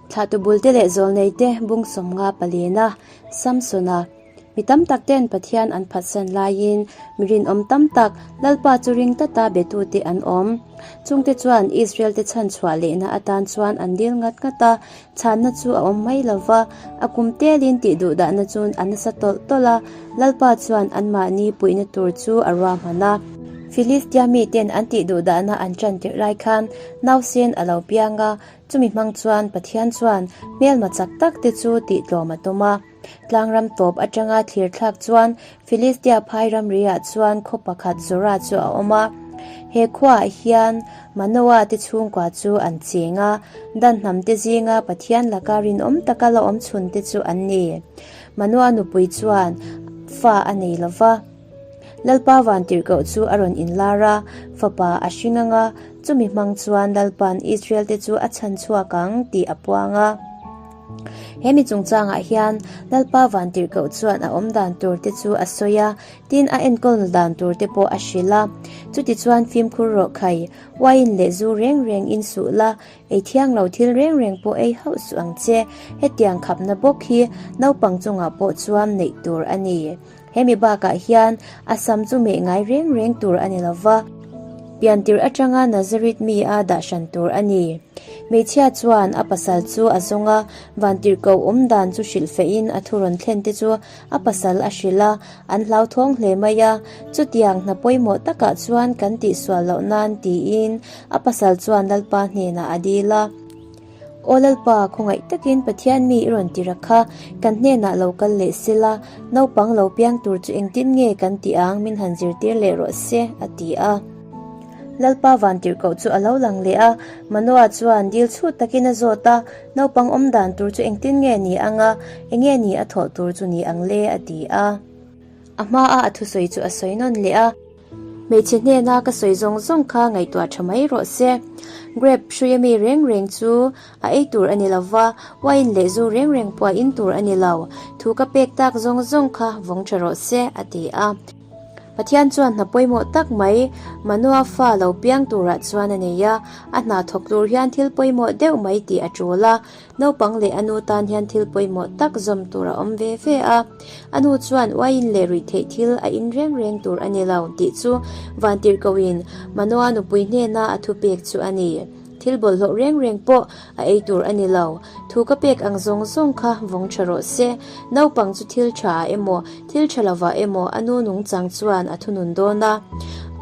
Thlahtu bulte leh zawlneite bung 50 palena Samsona mi tam tak ten Pathian an phatsan laiin mi rinawm tam tak Lalpa chu ring tata betute an awm. Chungte chuan Israel te chhanchhuah lehna atan chuan an dil ngat ngat a, chhanna chu a awm mai lo va, a kum telin tih duhdahna chu a nasa tawlh tawlh a, Lalpa chuan anmahni puihna tur chu a ruahman a. Filistia miten an tih duhdahna an tan tirh lai khan nausen a lo piang a, Chumi hmang chuan Pathian chuan hmelma chak tak te chu tih tlawm a tum a. Tlangram tawp atanga thlir thlak chuan Filistia phai ramriah chuan khaw pakhat Zora chu a awm a. He khuaah hian Manoa te chhungkua chu an cheng a, Dan hnam te zinga Pathian laka rinawm taka la awm chhun te chu an ni. Manoa nupui chuan fa a nei lo va. Lalpa vantirhkoh chu a rawn inlar a, fapa a hring ang a, chumi hmang chuan Lalpa'n Israel-te chu a chhan chhuak ang tih a puang a. He mi chungchangah hian Lalpa vantirhkoh chuan a awm dan tur te chu a sawi a, tin a enkawlna dan tur te pawh a hrilh a. Chutichuan fimkhur rawh khai, wine leh zu reng reng in suh la, ei thiang lo thil reng reng pawh ei hauh suh ang che, hetiang khapna bawk hi naupang chungah pawh chuan neih tur a ni. Hemi bakah hian a sam chu meh ngai reng reng tur a ni lo va, piantir atanga Nazareth mi a dah hran tur a ni. Hmeichhia chuan a pasal chu a zawng a, vantirhkoh awm dan chu hrilh fehin a thu rawn thlen te chu a pasal a hrilh a, an hlauthawng hle mai a, chutiang hna pawimawh takah chuan kan tihsual loh nan tiin a pasal chuan Lalpa hnenah a dil a. Aw Lalpa, khawngaih takin Pathian mi i rawn ti ra kha, kan hnenah lo kal leh sela, naupang lo piang tur chu engtin nge kan tih ang min han zirtir leh rawh se, a ti a. Lalpa vantirhkoh chu a lo lang leh a, Manoa chuan dil chhut takin a zawt a, naupang awm dan tur chu engtin nge ni ang a, enge ni a thawh tur chu ni ang le, a ti a. A hmaa a thusawi chu a sawi nawn leh a. Hmeichhe hnena ka sawi zawng zawng kha ngaihtuah tha mai rawh se. Grape hruia mi reng reng chu a ei tur a ni lo va, wine leh zu reng reng pawh a in tur a ni lo. Thu ka pek tak zawng zawng kha vawng tha rawh se, a ti a. Pathian chuan hna pawimawh tak mai Manoa fa lo piang turah chuan a nei a, a hna thawk tur hian thil pawimawh deuh mai tih a tul a. Naupang leh a nu tan hian thil pawimawh tak zawm tur a awm ve ve a. A nu chuan uaiin leh ruih theih thil a in reng reng tur a ni lo tih chu Vantirhkohin Manoa nupui hnena a thupek chu a ni. Thil bawlhhlawh reng reng pawh a ei tur a ni lo. Thu ka pek ang zawng zawng kha vawng tha rawh se. Naupang chu thil tha ah emaw, thil tha lovah emaw a nu nungchang chuan a thunun dawn a.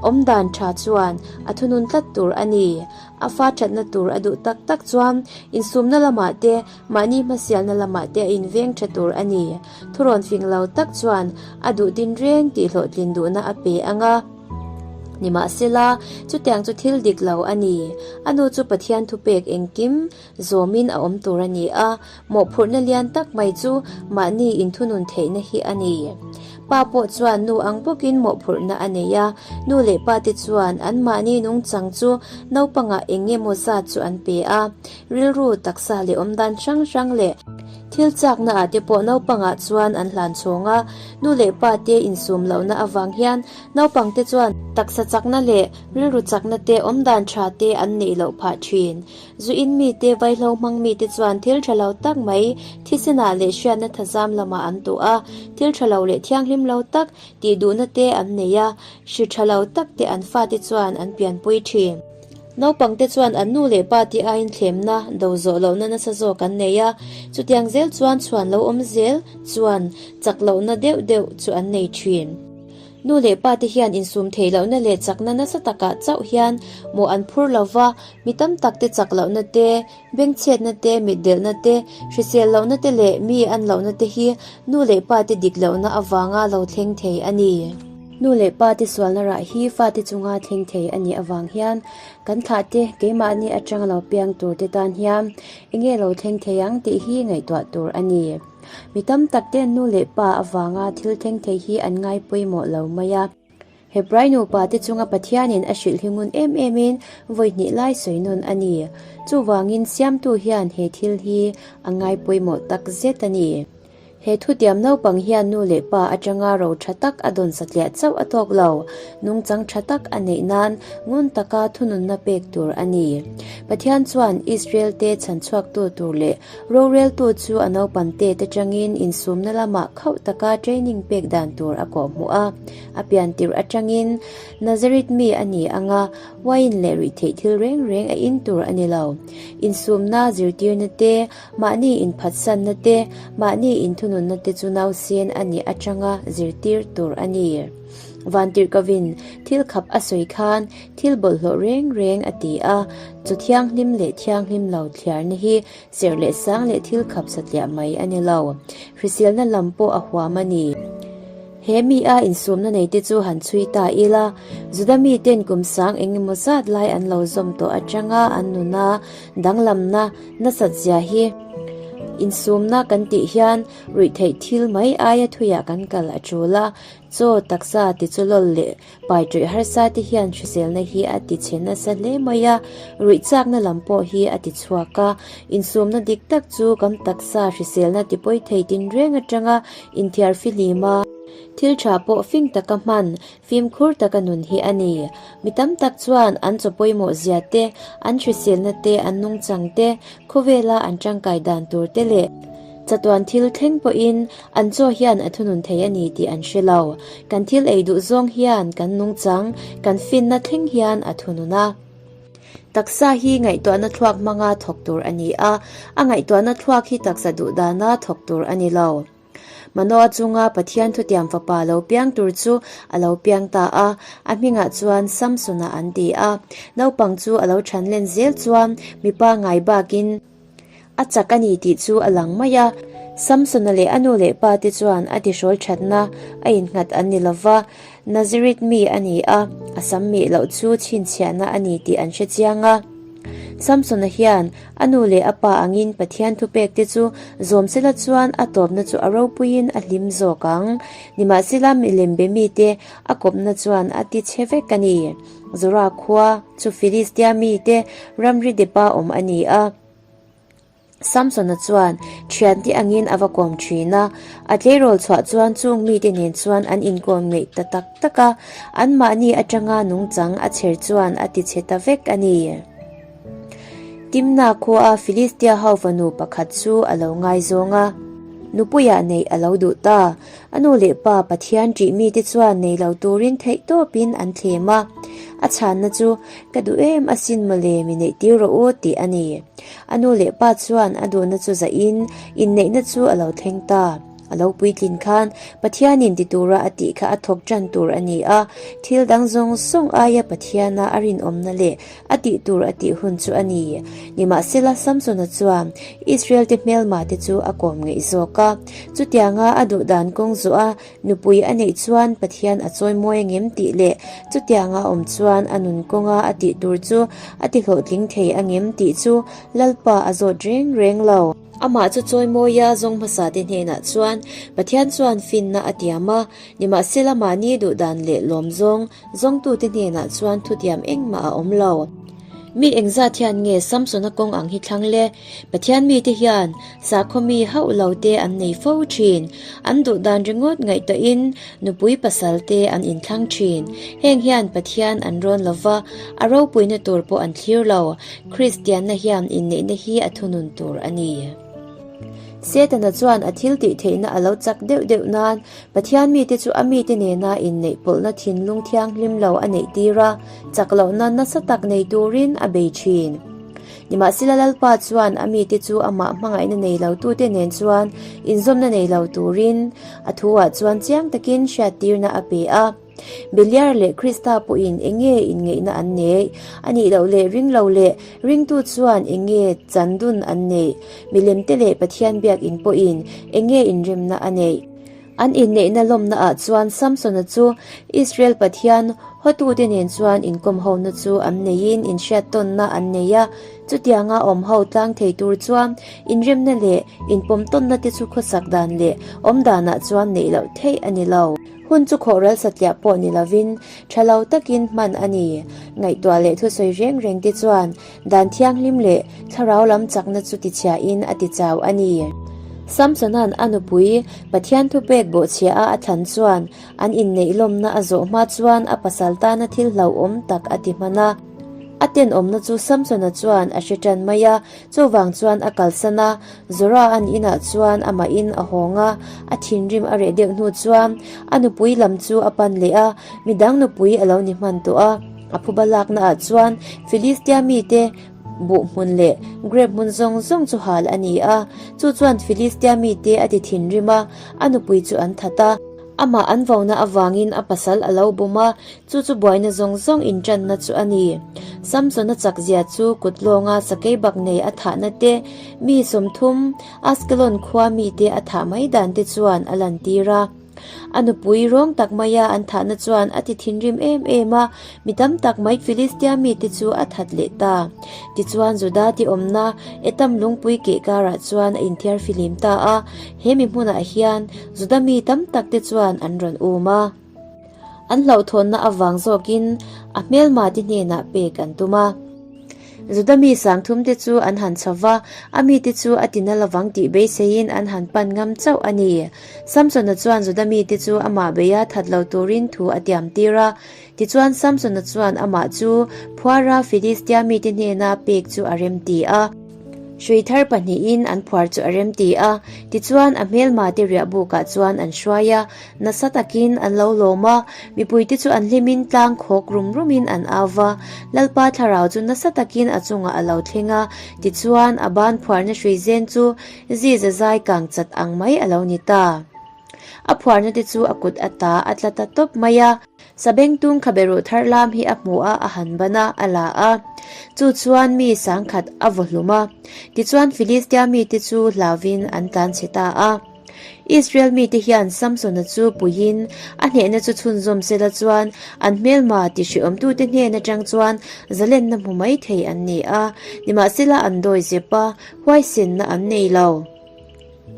Awmdan tha chuan a thunun tlat tur a ni. A fa thatna tur a duh tak tak chuan insumna lamah te, mahni hmasialna lamah te a inveng tha tur a ni. Thurawn fing lo tak chuan a duh din reng tih hlawhtlin duhna a pe ang a. Nimahsela, chutiang chu thil dik lo a ni. A nu chu Pathian thupek engkim zawmin a awm tur a ni a, mawhphurhna lian tak mai chu mahni inthunun theihna hi a ni. Pa pawh chuan nu ang bawkin mawhphurhna a nei a, nu leh pa te chuan anmahni nungchang chu naupangah eng emaw zat chu an pe a, rilru, taksa leh awmdan hrang hrang leh thil chakna ah te pawh naupangah chuan an hlan chhawng a, nu leh pa te insum lohna avang hian naupangte chuan taksa chakna leh rilru chakna te awmdan tha te an neih loh phah thin. Zu in mite, vaihlo hmang mite chuan thil tha lo tak mai thisenah leh hriatna thazam lamah an tuh a, thil tha lo leh thianghlim lo tak tih duhna te an nei a, hri tha lo tak te an fate chuan an pianpui thin. Naupangte chuan an nu leh pa te aiin thlemna, do zawh lohna nasa zawk an nei a, chutiang zel chuan chhuan lo awm zel chuan chak lohna deuh deuh chu an nei thin. Nu leh pa te hian insum theih lohna leh chakna nasa takah chauh hian mawh an phur lo va, mi tam tak te chak lohna te, bengchhiatna te, mitdelhna te, hrisel lohna te leh mi an lohna te hi nu leh pa te dik lohna avanga lo thleng thei a ni. Nu leh pa te sualna rah hi fate chunga thleng thei a nih avang hian kan thlah te keimahni atanga lo piang tur te tan hian enge lo thleng thei ang tih hi ngaihtuah tur a ni. Mi tam tak ten nu leh pa avanga thil thleng thei hi an ngai pawimawh lo mai a. Hebrai nupa te chunga Pathianin a hrilh hi ngun em emin vawi hnih lai sawi nawn a ni. Chuvangin Siamtu hian he thil hi a ngai pawimawh tak zet a ni. He thutiam naupang hian nu leh pa atanga ro tha tak a dawn satliah chauh a tawk lo, nungchang tha tak a neih nan ngun taka thununna pek tur a ni. Pathian chuan Israel te chhanchhuaktu tur leh roreltu chu a naupan te te tangin insumna lamah khauh taka training pek dan tur a kawhhmuh a. A pian tirh atangin Nazareth mi a ni anga wine leh ruihtheih thil reng reng a in tur a ni lo. Insumna zirtirna te Mahni inphatsanna te, mahni inthununna te chu nausen a nih atanga zirtir tur a ni. Vantirhkovin thil khap a sawi khan thil bawlhhlawh reng reng a ti a, chu thianghlim leh thianghlim lo thliarna hi serh leh sang leh thil khap satliah mai a ni lo. Hriselna lam pawh a huam a ni. He mi a insumna neite chu han chhui ta ila, Juda miten kum sang eng emaw zat lai an lo zawm tawh atanga an nuna danglamna nasat zia hi insumna kan tih hian ruihtheih thil mai aia thuiah kan kal a tul a, chaw taksa tichawlawl leh pai ṭawih harsa te hian hriselna hi a ti chhe nasa hle mai a, ruih chakna lam pawh hi a ti chhuak a, insumna dik tak chu kan taksa hriselna tipawi thei tinreng atanga inthiar fihlim a, thil tha pawh fing taka hman Fimkhur taka nun hi a ni. Mi tam tak chuan an chaw pawimawh zia te, an hriselna te, an nungchang te, khawvela an tangkai dan tur te leh chatuan thil thleng pawhin an chaw hian a thunun thei a ni tih an hre lo. Kan thil ei duh zawng hian kan nungchang, kan finna thleng hian a thunun a. Taksa hi ngaihtuahna thluak hmanga thawk tur a ni a, a ngaihtuahna thluak hi taksa duhdana thawk tur a ni lo. Manoa chunga Pathian thutiam fapa lo piang tur chu a lo piang ta a, a hmingah chuan Samsona an ti a. Naupang chu a lo than len zel chuan mipa ngai bakin a chak a ni tih chu a lang mai a. Samsona leh a nu leh pa te chuan a tihrawl thatna a innghat an ni lova, Nazareth mi a ni a, a sam mih loh chu chhinchhiahna a ni tih an hre chiang a. Samsona hian a nu leh a pa angin Pathian thupekte chu zawm sela chuan a tawpna chu a ropuiin a hlim zawk ang. Nimahsela milem be mite a kawpna chuan a ti chhe vek a ni. Zora khua chu Filistia mite ramri depa awm a ni a. Samsona chuan thiante angin a va kawm thin a, a tleirawl chhuah chuan chung mite nen chuan an inkawm ngeih ta tak tak a, anmahni atanga nungchang a chher chuan a tichhe ta vek a ni. Timna khuaa Filistia ho fanu pakhat chu a lo ngaizawng a, nupuiah neih a lo duh ta. A nu leh pa Pathian ṭih mite chuan nei lo turin theihtawpin an thlem a, a chhanna chu Ka duh em asin mawle mi neih tir rawh u tih a ni. A nu leh pa chuan a duhna chu zahin inneihna chu a lo thleng ta. A lo puitlin khan Pathianin ti tura a tih kha a thawk ṭan tur a ni a, thil dang zawng zawng aia Pathiana a rinawmna leh a tih tur a tih hun chu a ni. Nimahsela Samsona chuan Israel-te hmelmate chu a kawm ngeih zawk a. Chutianga a duh dan kawng zawh a nupui a neih chuan Pathian a chawi mawi angem tih leh chutianga awm chuan a nun kawnga a tih tur chu a ti hlawhtling thei angem tih chu Lalpa a zawt reng reng lo. Amah chu chawi mawia zawng hmasa te hnenah chuan Pathian chuan finna a tiam a, nimahsela mahni duh dan leh lawm zawng Zawngtute hnenah chuan thutiam engmah a awm lo. Mi engzat hian nge Samsona kawng ang hi thlang le? Pathian mite hian sakhaw mi hauh lo te an nei fo thin. An duh dan ringawt ngaihtuahin nupui pasal te an inthlang thin. Heng hian Pathian an rawn lo va, a ropuina tur pawh an thlir lo. Kristianna hian inneihna hi a thunun tur a ni. Setana chuan a thil tih theihna a lo chak deuh deuh nan Pathian mite chu a mite nena inneih pawlhna thinlung thianghlim lo a neih tir a, chak lohna nasa tak nei turin a bei thin. Nimahsela Lalpa chuan a mite chu amah hmangaihna nei lo tute nen chuan inzawmna nei lo turin a thuah chuan chiang takin hriattirna a pe a. Beliar leh Krista pawhin eng nge inngeihna an neih? A nih loh leh ring lo leh ringtu chuan eng nge chan dun an neih? Milemte leh Pathian biakinn pawhin eng nge inremna a neih? An inneihna lawmna ah chuan Samsona chu Israel Pathian hotute nen chuan inkawm hona chu an neiin inhriattawnna an nei a. Chutianga awm ho tlang thei tur chuan inremna leh inpawmtawnna te chu khawsak dan leh awmdanah chuan neih loh theih a ni lo. Hun chu khawhral satliah pawh ni lovin tha lo takin hman a ni. Ngaihtuah leh thusawi reng reng te chuan dan thianghlim leh thlarau lam chakna chu tichhiahin a tichau a ni. Samsona'n a nupui Pathian thupek bawhchhia a a thlan chuan an inneih lawmna a zawh hma chuan a pasal tana thil hlauhawm tak a ti hman a. A tenawmna chu Samsona chuan a hre tan mai a, chuvang chuan a kalsan a, Zora an inah chuan amahin a hawng a, a thinrim a reh deuh hnu chuan a nupui lam chu a pan leh a, midang nupui a lo ni hman tawh a. A phuba laknaah chuan Filistia mite buh hmun leh grep hmun zawng zawng chu hal a ni a, chu chuan Filistia mite a ti thinrim a, a nupui chu an that a. Amah an vona avangin a pasal a lo bum a, chu chu buaina zawng zawng inṭanna chu a ni. Samsona chakzia chu kut lawnga sakei bak nei a thahna te, mi 30 Askelon khua mite a thah mai dan te chuan a lantir a. A nupui rawng tak maia an thahna chuan a ti thinrim em em a, mi tam tak mai Filistia mite chu a that leh ta. Tichuan Juda ti awmna Etam lungpui keh karah chuan a inthiar filim ta a, he mi hmunah hian Juda mi tam tak te chuan an rawn um a. An hlauhthawnna avang zawkin a hmelma te hnenah pek an tum a. Juda mi sangthum te chu an han chho va, a mite chu a tina lovang tih beiseiin an han pan ngam chauh a ni. Samsona chuan Juda mite chu amah beia that lo turin thu a tiam tir a. Tichuan Samsona chuan amah chu phuara Filistia mite hnena pek chu a remti a. Hrui thar pahnihin an phuar chu a remti a, tichuan a hmelmate riahbukah chuan an hruai a, nasa takin an lo lawm a, mipuite chu an hlimin tlang khawk rum rumin an au va, Lalpa thlarau chu nasa takin a chungah a lo thleng a, tichuan a ban phuarna hrui zen chu ziza zai kang chat ang mai a lo ni ta. A phuarna te chu a kut ata a tla ta tawp mai a. Sabengtung khaberuh thar lam hi a hmu a, a han ban a, a la a. Chu chuan mi sangkhat a vaw hlum a. Tichuan Filistia mite chu hlauvin an tlan chhe ta a. Israel mite hian Samsona chu puiin a hnehna chu chhunzawm sela chuan an hmelma tihriawmtute hnen atang chuan zalenna hmu mai thei an ni a. Nimahsela an dawi zep a, huaisenna an nei lo.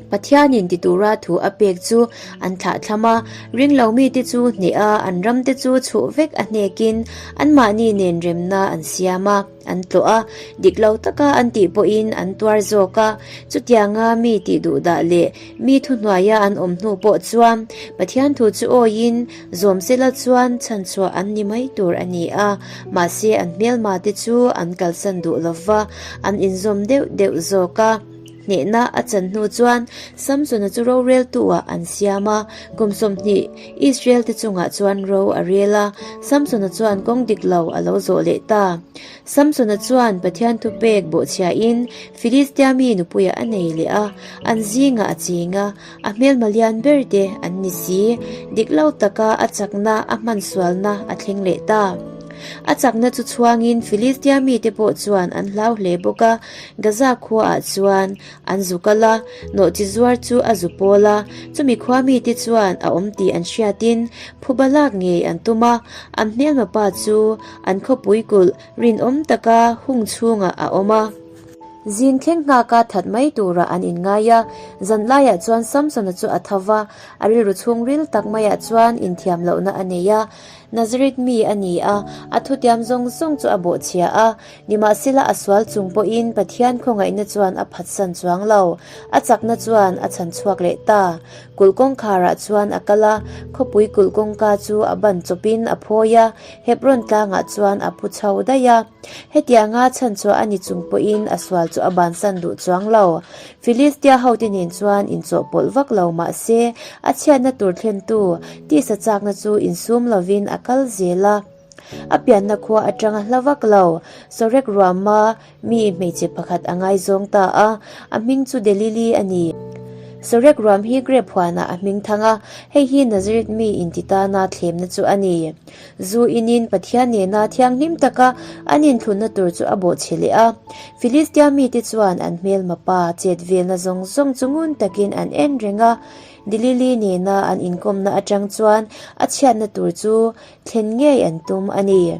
Pathianin ti tura thu a pek chu an thlahthlam a, ringlo mite chu hneh a, an ramte chu chhuh vek a hnekin anmahni nen remna an siam a, an tlawh a, dik lo taka an tih pawhin an tuar zawk a. Chutianga mi tih duhdah leh mi thuhnuaia an awm hnu pawh chuan Pathian thu chu awiin zawm sela chuan chhanchhuah an ni mai tur a ni a, mahse an hmelmate chu an kalsan duh lova, an inzawm deuh deuh zawk a. Hnehna a chan hnu chuan Samsona chu roreltu-ah an siam a, kum 20 Israel-te chungah chuan ro a rel a, Samsona chuan kawng dik lo a lo zawh leh ta. Samsona chuan Pathian thupek bawhchhiahin Filistia mi nupuiah a nei leh a, an zingah a ching a, a hmelma lian ber te an ni si, dik lo taka a chakna a hman sualna a thleng leh ta. A chakna chu chhuangin Filistia mite pawh chuan an hlau hle bawk a, Gaza khuaah chuan an zu kal a, nawhchi zuar chu a zu pawl a, chumi khua mite chuan a awm tih an hriatin phuba lak ngei an tum a, an hmelma pa chu an khawpui kulh rinawm taka hung chhungah a awm a. Zing thleng nghaka that mai turah an inngai a, zan laiah chuan Samsona chu a tho va, a rilru chhungril tak maiah chuan inthiam lohna a nei a, Nazareth mi a ni a, a thutiam zawng zawng chu a bawhchhia a, Nimahsela a sual chung pawhin Pathian khawngaihna chuan a phatsan chuang lo. A chakna chuan a chhan chhuak leh ta. Kulh kawngkharah chuan a kal a, khawpui kulh kawngka chu a ban chawpin a phawi a, Hebron tlangah chuan a pu chho daih a. Hetianga chhanchhuah a ni chung pawhin a sual chu a bansan duh chuang lo. Filistia hote nen chuan inchawhpawlh vak lo mah se, a chhiatna tur thlentu tisa chakna chu insum lovin a kal zel a. A pianna khua atanga hla vak lo, Sorek ruama mi hmeichhe pakhat a ngaizawng ta a, a hming chu Delili a ni. Sorek ruam hi grape huanah a hming thang a, hei hi Nazareth mi inti tana thlemna chu a ni. Zu inin Pathian nena thianghlim taka an inthlunna tur chu a bawhchhe leh a. Filistia mite chuan an hmelma pa chet velna zawng zawng chu ngun takin an en reng a, Delili nena an inkawmna atang chuan a chhiatna tur chu Thlen ngei an tum a ni.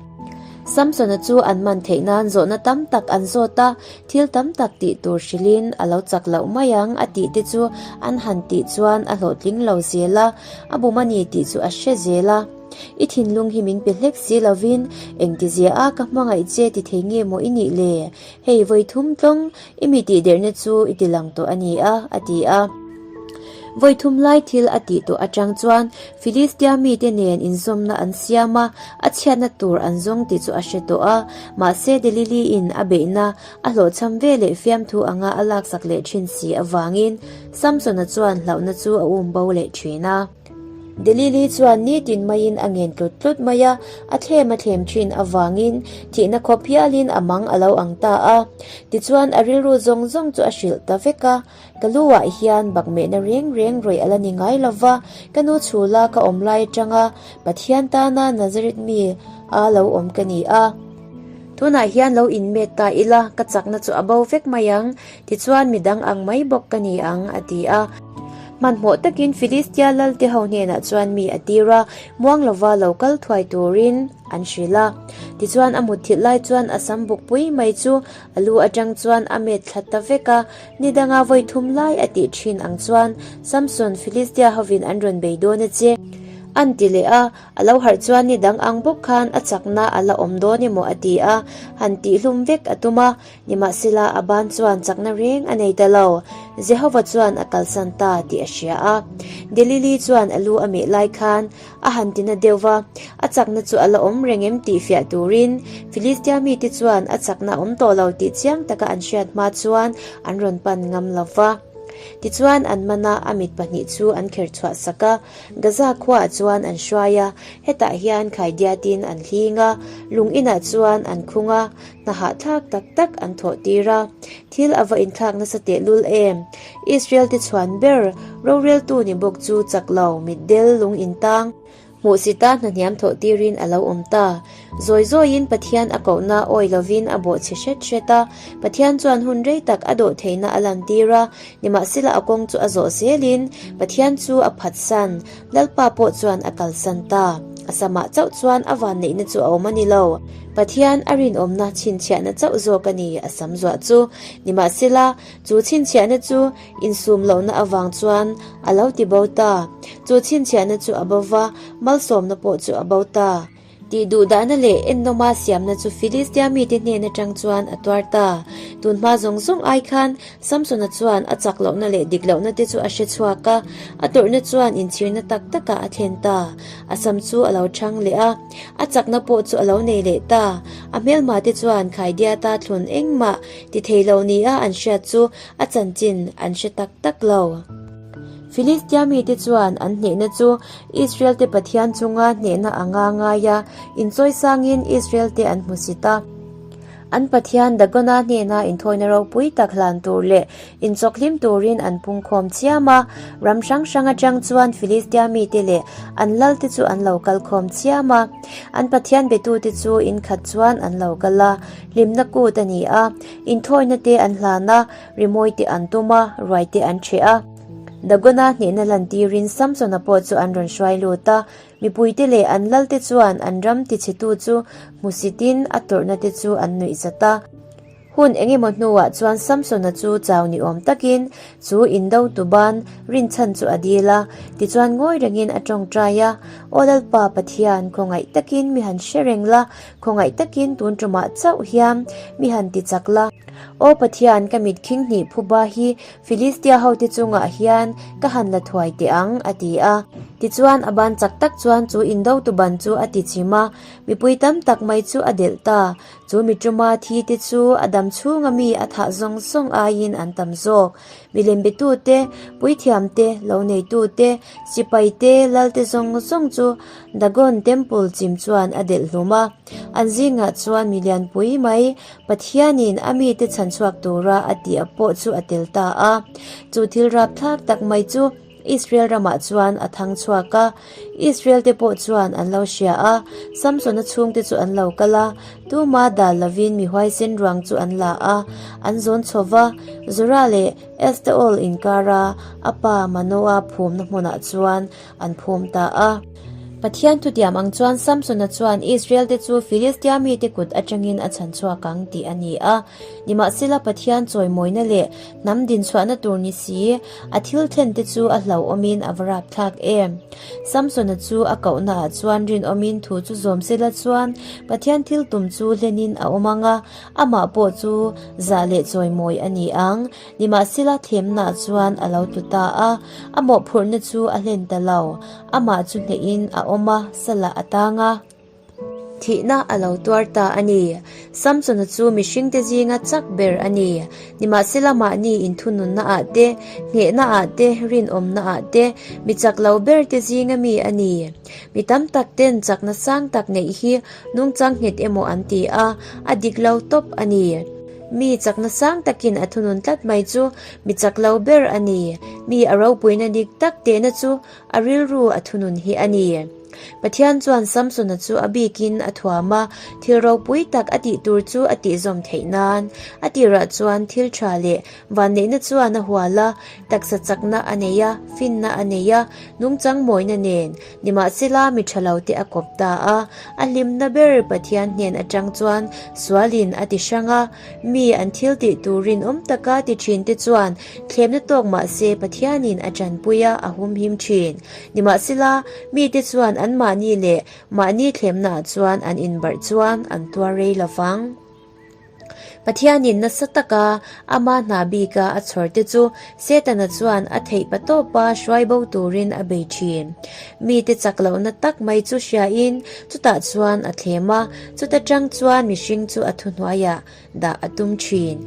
Samsona chu an man theih nan zawhna tam tak an zawt a, thil tam tak tih tur hrilhin a lo chak loh mai ang a tih te chu an han tih chuan a hlawhtling lo zel a, a bum a ni tih chu a hre zel a. I thinlung hi min pe hlek si lovin engtizia a ka hmangaih che ti thei nge maw i nih le? Hei vawi thum tlawng i mi tihderhna chu i ti lang tawh a ni a, a ti a. Vawi thum lai thil a tih tawh atang chuan Filistia mite nen inzawmna an siam a, a chhiatna tur an zawng tih chu a hre tawh a. Mahse Delili-in a beihna a hlawhchham ve leh fiamthu anga a laksak leh thin si avangin Samsona chuan hlauhna chu a um bo leh thin a. Delili chuan nitin maiin a ngen tlut tlut mai a, a thlem a thlem thin avangin thihna khawp hialin a mang a lo ang ta a. Tichuan a rilru zawng zawng chu a hrilh ta vek a, Ka lu ah hian bakmehna reng reng rawih a la ni ngai lo va, ka nu chhula ka awm lai atanga Pathian tana Nazareth mi a lo awm ka ni a. Tunah hian lo inmet ta ila ka chakna chu a bo vek mai ang, Tichuan midang ang mai bawk ka ni ang, a ti a. Hmanhmawh takin Filistia lalte ho hnenah chuan mi a tir a, muang lova lo kal thuai turin an hrilh a. Tichuan a mutthilh lai chuan a sam bukpui mai chu a lu atang chuan a met thla ta vek a, ni danga vawi thum lai a tih thin ang chuan Samson Filistia hovin an rawn bei dawn a che, an ti leh a. A lo harh chuan ni dang ang bawk khan a chakna a la awm dawn emaw a ti a, han tihhlum vek a tum a. Nimahsela, a ban chuan chakna reng a nei ta lo. Jehova chuan a kalsan ta tih a hria a. Delili chuan a lu a meh lai khan a han ti na deuh va, a chakna chu a la awm reng em tih fiah turin Filistia mite chuan a chakna a awm tawh lo tih chiang taka an hriat hma chuan an rawn pan ngam lo va. Tichuan, an man a, a mit pahnih chu an kher chhuah sak a. Gaza khuaah chuan an hruai a, hetah hian khaidiatin an hling a, lung inah chuan an khung a, Hna hahthlak tak tak an thawh tir a, thil a va inthlak nasa tehlul em? Israel te chhuan ber, roreltu ni bawk chu chak lo, mitdel, lung intang, hmuhsita hna hniam thawh tirin a lo awm ta. Zawi zawiin Pathian a kohna awi lovin a bawhchhe hret hret a, Pathian chuan hun rei tak a dawh theihna a lantir a, nimahsela a kawng chu a zawh zelin Pathian chu a phatsan, Lalpa pawh chuan a kalsan ta. A samah chauh chuan a vanneihna chu a awm a ni lo. Pathian a rinawmna chhinchhiahna chauh zawk a ni a sam zuah chu. Nimahsela, chu chhinchhiahna chu insum lohna avang chuan a lo ti bo ta. Chu chhinchhiahna chu a bo va, malsawmna pawh chu a bo ta. Tih duhdahna leh ennawma siamna chu Filistia mite hnen atang chuan a tuar ta. Tun hma zawng zawng ai khan Samsona chuan a chak lohna leh dik lohna te chu a hre chhuak a, a tawrhna chuan inchhirna tak takah a thlen ta. A sam chu a lo chhang leh a, a chakna pawh chu a lo nei leh ta. A hmelma te chuan Khaidiata thlun engmah ti thei lo nia an hriat chu a chanchin an hre tak tak lo. Filistia mite chuan an hnehna chu Israel-te Pathian chunga hnehna anga ngai a, inchawisangin Israel-te an hmusit a. An Pathian Dagona hnena inthawina ropui tak hlan tur leh inchawkhlim turin an pungkhawm chiam a. Ram hrang hrang atang chuan Filistia mite leh an lalte chu an lo kal khawm chiam a. An Pathian betute chu inkhat chuan an lo kal a, hlimna kut a ni a, inthawina te an hlan a, Rimawi te an tum a, ruai te an ṭheh a. Dagona hnehna lantirin Samsona pawh chu an rawn hruai lut a, mipuite leh an lalte chuan an ram tichhetu chu hmusitin a tawrhna te chu an nuih zat a. Hun engemaw hnuah chuan Samsona chu chau ni awm takin chu indo tu ban rinchhan chu a dil a, tichuan ngawi rengin a tawngtai a, Aw Lalpa Pathian, khawngaih takin mi han hre reng la, khawngaih takin tun tumah chauh hian mi han ti chak la. Aw Pathian, ka mit khing hnih phuba hi Filistia hote chungah hian ka han la thuai teh ang, a ti a. Tichuan, a ban chak tak chuan chu indotu ban chu a ti chim a, mipui tam tak mai chu a delh ta. Chu mi tuma thi te chu a dam chhunga mi a thah zawng zawng aiin an tam zawk. Milem betute, puithiam te, lo neitute, sipai te, lal te zawng zawng chu Dagon Temple chim chuan a delh hlum a. An zingah chuan mi lianpui mai Pathianin a mite chhan chhuak tura a tih a pawh chu a tel ta a. Chu thil rapthlak tak mai chu Israel ramah chuan a thang chhuak a. Israel te pawh chuan an lo hria a, Samsona chhungte chu an lo kal a, tuma dal lovin mi huaisen ruang chu an la a, an zawn chho va. Zora leh Estaol inkara a pa Manoa phumna hmunah chuan an phum ta a. Pathian thutiam ang chuan Samsona chuan Israel-te chu Filistia mite kut atangin a chhan chhuak ang tih a ni a. Nimahsela Pathian chawimawina leh hnam dinchhuahna tur ni si, a thil thlente chu a hlauhawmin a va rapthlak em. Samsona chu a kohnaah chuan rinawmin thu chu zawm sela chuan Pathian thil tum chu hlenin a awm ang a, amah pawh chu zah leh chawimawi a ni ang. Nimahsela thlemna chuan a lo tlu ta a, a mawhphurhna chu a hlen ta lo. Amah chu hnehin a awm a, salah a tang a. Thihna a lo tuar ta a ni. Samsona chu mihringte zinga chak ber a ni. Nimahsela mahni inthununna ah te, nghehna ah te, rinawmna ah te, mi chak lo ber te zinga mi a ni. Mi tam tak ten chakna sang tak neih hi nungchang nghet emaw an ti a, a dik lo tawp a ni. Mi chakna sang takin a thunun tlat mai chu mi chak lo ber a ni. Mi a ropuina dik tak tehna chu a rilru a thunun hi a ni. Pathian chuan Samsona chu a bikin a thuam a, thil ropui tak a tih tur chu a tihzawm theih nan. A tirah chuan thil tha leh vanneihna chuan a hual a, taksa chakna a nei a, finna a nei a, nungchang mawina nen. Nimahsela mi tha lo te a kawp ta a, a hlimna ber Pathian hnen atang chuan sualin a ti hrang a, mi an thil tih tur rinawm taka ti thin te chuan thlemna tawk mahse Pathianin a tanpui a, a humhim thin. Nimahsela mite chuan anmahni leh mahni thlemnaah chuan an inbarh chuan an tuar rei lo vang. Pathianin nasa taka ama hna bika a chhawrte chu Setana chuan a theih pa tawpa hruai bo turin a bei thin. Mite chak lohna tak mai chu hriain chutah chuan a thlem a, chuta tang chuan mihring chu a thuhnuaiah dah a tum thin.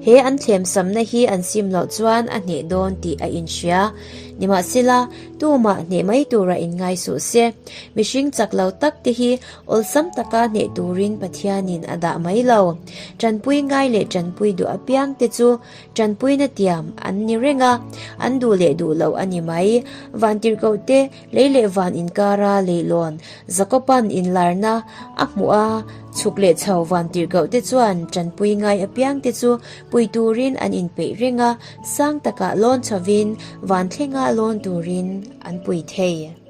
He an thlem samna hi an sim loh chuan a hneh dawn tih a inhria. Nimahsela, tumah hneh mai tura inngai suh se. Mihring chak lo tak te hi Awlsam taka hneh turin Pathianin a dah mai lo. Tanpui ngai leh tanpui duh apiang te chu tanpuina tiam an ni reng a, an duh leh duh loh a ni mai. Vantirhkoh te lei leh van inkara leihlawn Jakoban inlarna a hmuh a, chhuk leh chho vantirhkoh te chuan tanpui ngai apiang te chu pui turin an inpeih reng a, sang takah lawn chhovin van thlenga lawn turin an pui thei.